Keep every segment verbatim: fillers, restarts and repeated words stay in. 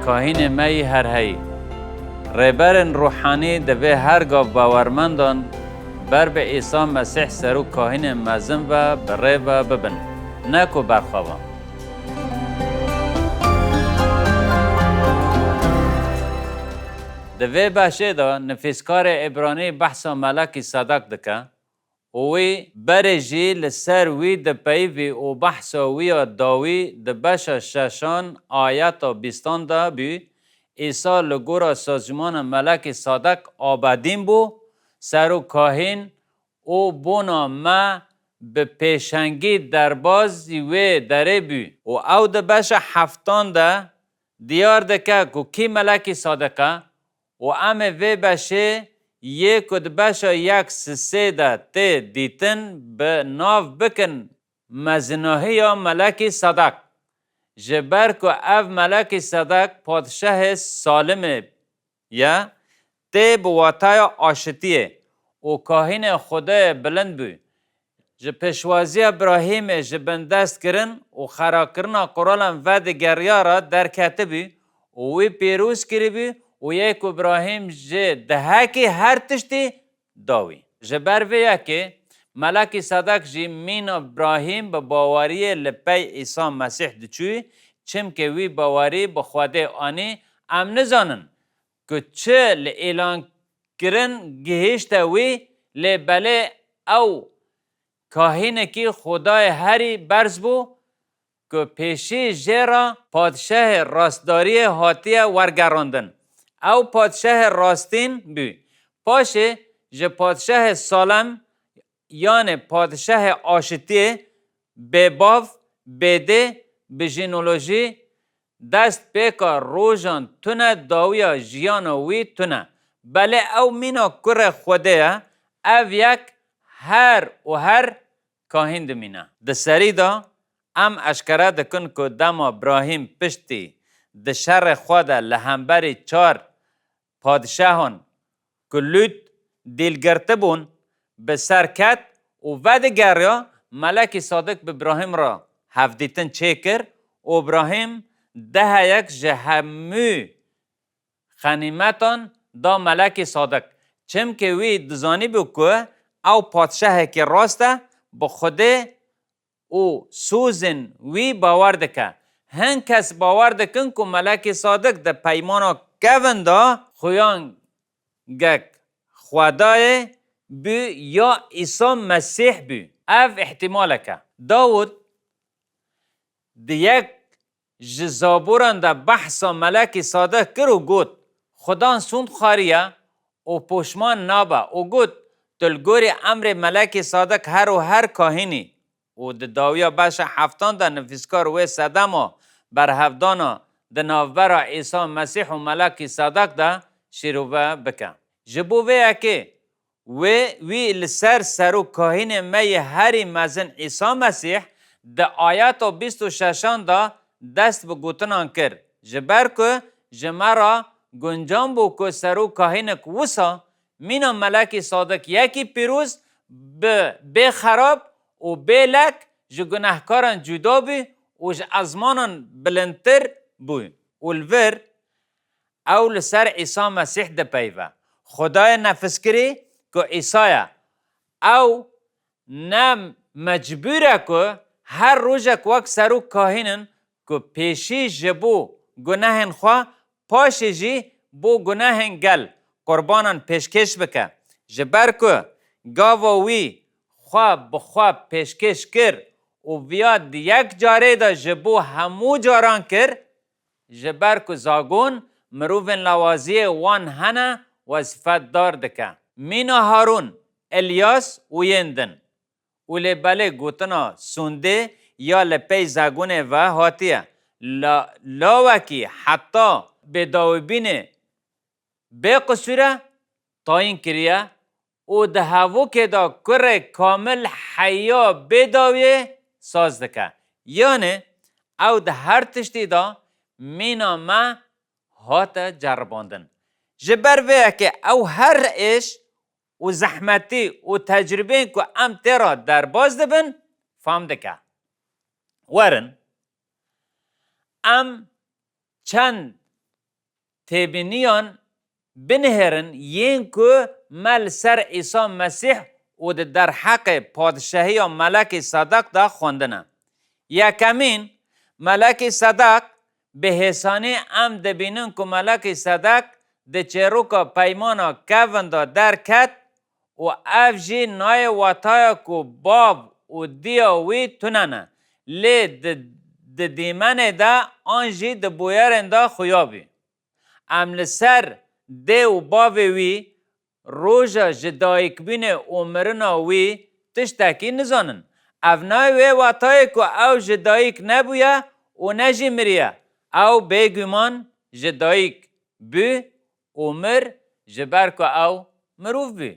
Kahînê me yî herheyî. Rêberên ruhanî divê her gav bawermendan ber bi Îsa Mesîh Serokahînê Mezin ve bi rê ve bibin, ne ku berxwe ban. Di vê beşê de nivîskarê Îbranî behsa Melekî Sedeq dike û wî berê jî li ser wî dipeyivî û behsa wî ya dawî di beşa şeşan ayeta bîstan de bû, Îsa li gora sazîmana Melekî Sedeq abedîn bû, Serokahîn û bona me bi pêşengî derbazî wê derê bû. Û ew di beşa heftan de diyar dike ku kî Melekî Sedeq e û em ê vê beşê yê ku di beşa yek sisê de tê dîtin bi nav bikin mezinahiya Melekî Sedeq. Ji ber ku ev Melekî Sedeq padşahê salimê ye, tê bi wataya aşitiyê û kahînê Xwedayê bilind bû. Ji pêşwaziya Birahîmê ji bindest kirin û xerakirina quralan vedigeriya re derketibû û wî pîroz kiribû û yê ku Birahîm jê dihekî her tiştî da wî. Ji ber vê yekê Melekî Sedeq jî mîna Birahîm bi baweriyê li pey Îsa Mesîh diçû, çimkî wî bawerî bi Xwedê anî. Em nizanin ku çi li îlankirin gihîşte wî, lê belê ew kahînekî Xwedayê herî berz bû ku pêşî jê re padşahê rastdariyê hatiye wergerandin. Ew padşahê rastîn bû. Paşê ji padşahê salem, yanê padşahê aşitiyê, bêbav, bêdê, bi jînolojî, dest pêka rojan tune, dawiya jiyana wî tune. Belê ew mîna kurê Xwedê ye, ev yek her û her kahîn dimîne. Di serî de em eşkere dikin ku dema Birahîm piştî di şerê xwe de li hemberî çar padşahan ku Lût dîl girtibûn, bi ser ket û vedigeriya, Melekî Sadiq bi Birahîm re hevdîtin çêkir û Birahîm deheyek ji hemû xenîmetan da Melekî Sadiq. Çimkî wî dizanîbû ku ew padşahekî rast e, bi Xwedê û sozên wî bawer dike. Hin kes bawer dikin ku Melekî Sadiq di Peymana Kevin de xuyangek Xwedayê bû ya Îsa Mesîh bû. Ev îhtîmalek e. Dawid di yek ji zaboran de behsa Melekî Sadiq kir û got, Xudan sûnd xwariye û poşman nabe û got, Tu li gorî emrê Melekî Sadiq her û her kahînî û di dawiya beşa heftan de nivîskar wê sedema berhevdana di navbera Îsa Mesîh û Melekî Sadiq de şîrove bike. Ji bo vê yekê wê wî li ser serokahînê me yê herî mezin Îsa Mesîh di ayeta bîst û şeşan de dest bi gotinan kir, ji ber ku ji me re guncan bû ku serokahînek wisa mîna Melekî Sadiq yekî pîroz bi bê xerab û bê lek ji gunehkaran cuda bû û ji ezmanan bilindtir bû û li vir ew li ser Îsa Mesîh dipeyive. Xwedayê nefskirî ku Îsa ye. Ew ne mecbûr e ku her rojek wek serokahînin ku pêşî ji bo gunehên xwe, paşê jî bo gunehên gel qurbanan pêşkêş bike. Ji ber ku gava wî xwe bi xwe pêşkêş kir û viya di yek carê de ji bo hemû caran kir, ji ber ku zagon mirovên lawaziyê wan hene wezîfedar dike. Mîna Harûn, Îlyas û yên din. Û lê belê gotina sûndê ya li pey zagonê ve hatiye. La, lawekî heta bêdawîbînê bê qisûr e, tayîn kiriye û di hevokê de kurê kamil heya bê dawiyê saz dike. Yanê ew di her tiştî de mîna me hate ceribandin. Ji ber vê yekê ew her êş û zehmetî û tecrûbeyên ku em tê re derbas dibin, fam dike. Werin, em çend têbîniyan binihêrin yên ku me li ser Îsa Mesîh û di derheqê padşahiya Melekî Sedeq de xwendine. Yekemîn, Melekî Sedeq, bi hêsanî em dibînin ku Melekî Sedeq di çêroka peymana kevin de derket û ev jî nayê wetaya ku bav û diya wî tune ne, lê di, di dîmenê de an jî di bûyerên de xuya bû. Em li ser dê û bavê wî, roja ji dayikbûnê û mirina wî tiştekî nizanin. Ev nayê wê wetayê ku ew ji dayik nebûye û ne jî miriye. Ew bêguman ji dayik bû û mir ji ber ku ew mirov bû.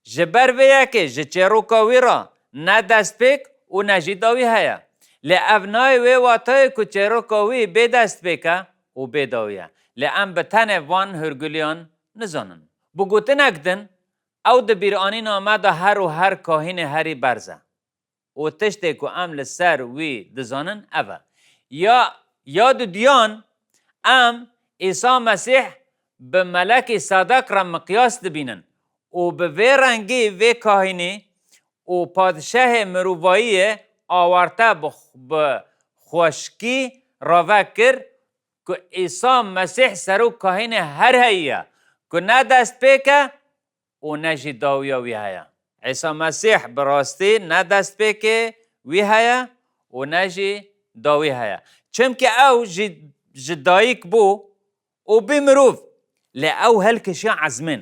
Ji ber vê yekê ji çêroka wî re ne destpêk û ne jî dawî heye. Lê ev nayê wê watayê ku çêroka wî bê destpêk e û bê dawî ye. Lê em bi tenê van hûrguliyan nizanin. Bi gotinek din, ew di bîranîna me de her û her kahînê herî berz e. Û tiştê ku em li ser wî dizanin ev e. Ya, ya dudiyan, em Îsa Mesîh bi Melekî Sedeq re miqyas dibînin û bi vê rengî vê kahînî û padşahê mirovayiyê awarte bi, bi xweşkî rave kir ku Îsa Mesîh serokahînê her heyî ye, ku ne destpêk e û ne jî dawiya wî heye. Îsa Mesîh bi rastî ne destpêkê wî heye û ne jî dawî heye. Çimkî ew jî ji dayik bû û bî mirov, lê ew hilkişiya ezmên.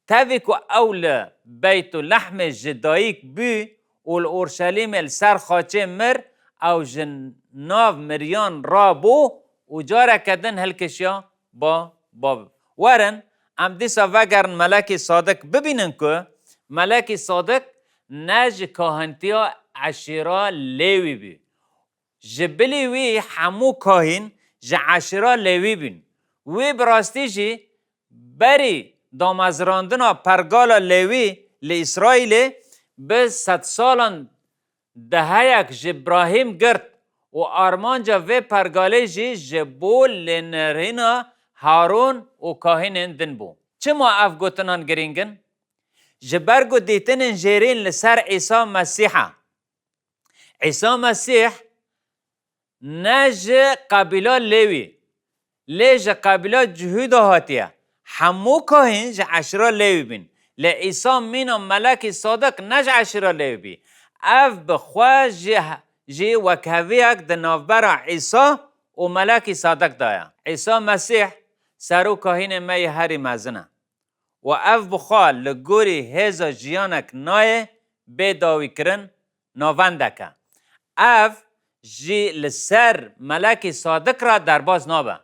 Tevî ku ew li Beytulehmê ji dayik bû û li Orşelîmê li ser xaçê mir, ew ji nav miriyan rabû û careke din hilkişiya ba, ba. Werin, em dîsa vegerin Melekî Sadiq bibînin ku Melekî Sadiq ne ji kahintiya eşîra Lêwî bû. Ji bilî wî hemû kahîn ji eşîra Lêwî bûn. Wî bi rastî jî berî damezrandina pergala Lêwî li Îsraîlê bi sedsalan deheyek ji Brahîm girt û armanca vê pergalê jî ji bo lênirîna Harûn û kahînên din bû. Çima ev gotinan girîng in? Ji ber ku dîtinên jêrîn li ser Îsa Mesîh e. Îsa Mesîh ne ji qebîla Lêwî, lê ji qebîla Cihûda hatiye. Hemû kahîn ji eşîra Lêwî bîn. Lê Îsa mîna Melekî Sadiq ne ji eşîra Lêwî bî. Ev bi xwe jî, jî wekheviyek di navbera Îsa û Melekî Sadiq de ye. Îsa Mesîh serokahînê me yê herî mezin e. Û ev bi xwe li gorî hêza jiyanek nayê bê dawîkirin navendek e. Ev jî li ser Melekî Sadiq re derbas nabe.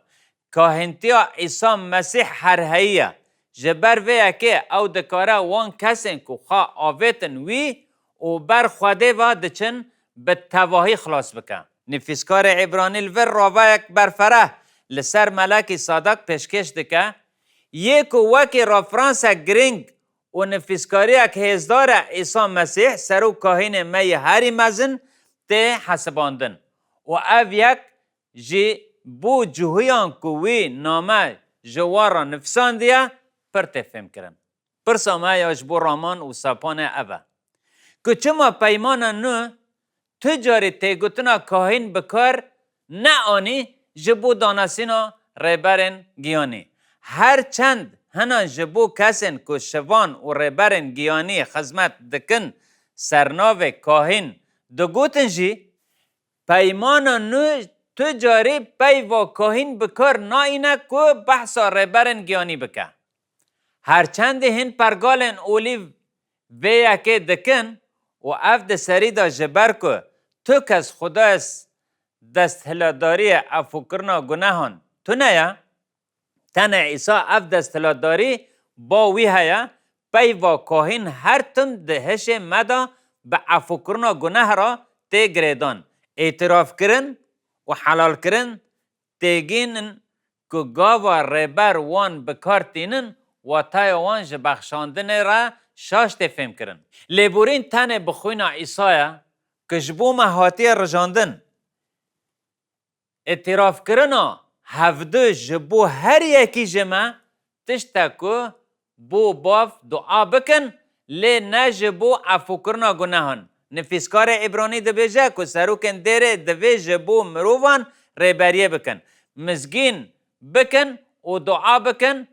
Kahîntiya Îsa Mesîh herheyî ye. Ji ber vê yekê ew dikare wan kesên ku xwe avêtin wî û ber Xwedê ve diçin bi tevahî xilas bike. Nivîskarê Îbranî li vir ravayek berfereh li ser Melekî Sadiq pêşkêş dike, yê ku wekî referansek girîng û nivîskariyek hêzdar e Îsa Mesîh, serokahînê me yê herî mezin, tê hesibandin û ev yek jî bo cihûyan ku wî name ji wan re nivîsandiye, pir tê fêmkirin. Pirsa me ya ji bo Raman û Sapanê ev e, ku çima Peymana Nû tu carî têgotina kahîn bi kar neanî ji bo danasîna rêberên giyanî. Her çend hinan ji bo kesên ku şivan û rêberên giyanî xizmet dikin sernavê kahîn digotin jî, Peymana Nû tu carî peyva kahîn bi kar naîne ku behsa rêberên giyanî bike. Her çendî hin pergalên olîv vê yekê dikin û ev di serî de ji ber ku tu kes Xwedayê desthilatdariyê efûkirina gunehan tune ye, tenê Îsa ev desthilatdarî ba wî heye, peyva kahîn her tim di hişê me de bi efûkirina guneh re tê girêdan, îtirafkirin û helalkirin têgînin ku gava rêber wan bi kar tînin, wataya wan ji bexşandinê re şaş tê fêmkirin. Lêborîn tenê bi xwîna Îsa ye ku ji bo me hatiye rijandin. Îtirafkirina Hevdu ji bo her yekî ji me tişt e ku bo bav dua bikin, lê ne ji bo efûkirina gunehan. Nivîskarê Îbranî dibêje ku serokên dêrê divê ji bo mirovan rêberiyê bikin, mizgîn bikin û dua bikin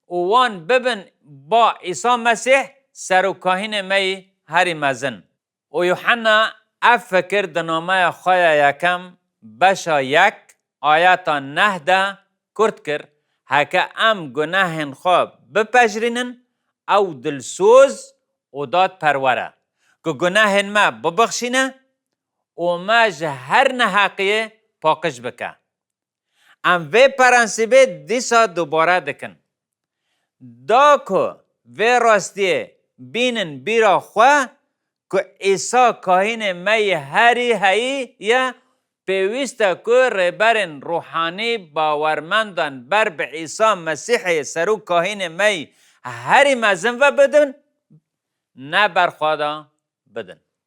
û wan bibin ba Îsa Mesîh, serokkahînê me yî herî mezin. Û Yuhanna ev fikir di nameya xwe ya yekem, beşa yek, ayeta neh de kurt kir, heke em gunehên xwe bipejirînin, ew dilsoz û dadperwer e, ku gunehên me bibexşîne û me ji her neheqiyê paqij bike. Em vê prensîbê dîsa dubare dikin. Da ku vê rastiyê bînin bîra xwe ku Îsa kahînê me yê herî heyî ye, pêwîst e ku rêberên ruhanî bawermendan ber bi Îsa Mesîhê serok kahînê me yî herî mezin ve bidin, ne berxwe de bidin.